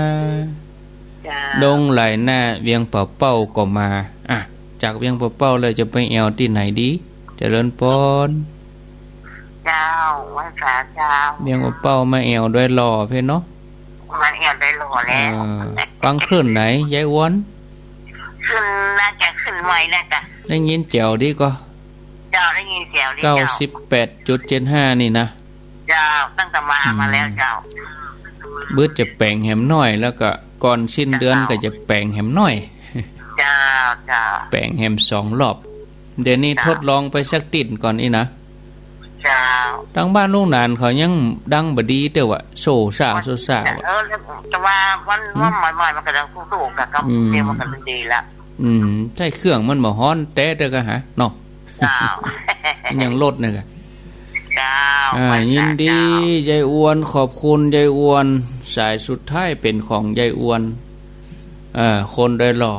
เจ้า ดงไหลนา เวียงป่าเป้าก็มา อ่ะ จากเวียงป่าเป้าแล้วจะไปแอ่วตี้ไหนดี เจริญปอน เจ้า ไหว้สาเจ้า เวียงป่าเป้ามาแอ่วดอยหล่อเพ่นเนาะ มาแอ่วดอยหล่อแล้ว เออ ฟังคลื่นไหน ยายอวน คลื่น น่าจะคลื่นใหม่น่าจะ ได้ยินแจ๋วดีก่อ เจ้า ได้ยินแจ๋วดีเจ้า เก้าสิบแปดจุดเจ็ดห้า นี่นะ เจ้า ตั้งแต่มา อืม มาแล้วเจ้า บึดจะแป๋งแหมหน้อย แล้วก็ก่อนสิ้นเดือน เจ้า ก็จะแป๋งแหมหน้อย เจ้า เจ้า แป๋งแหมสองรอบ เดี๋ยวนี้ เจ้า ทดลองไปสักติ๊ดก่อนนี่นะ เจ้า ตังบ้านลุงหนานเขายังดังบ่ดีเตื้อวะ โซ่ซ่า โซ่ซ่า เออ แต่ว่าวัน หืม วันใหม่ๆ มันก็ดังสู้ๆ กับ อืม เดี๋ยวมันก็ดีละ อืม ใช่เครื่องมันบ่ฮ้อนแต๊เตื้อกะหา เนาะ เจ้า มันยังลดนะกะ เจ้า อ่า ไหว้สา ยินดี เจ้า ยายอวน ขอบคุณยายอวน สายสุดท้ายเป๋นของยายอวน เอ่อ คนดอยหล่อ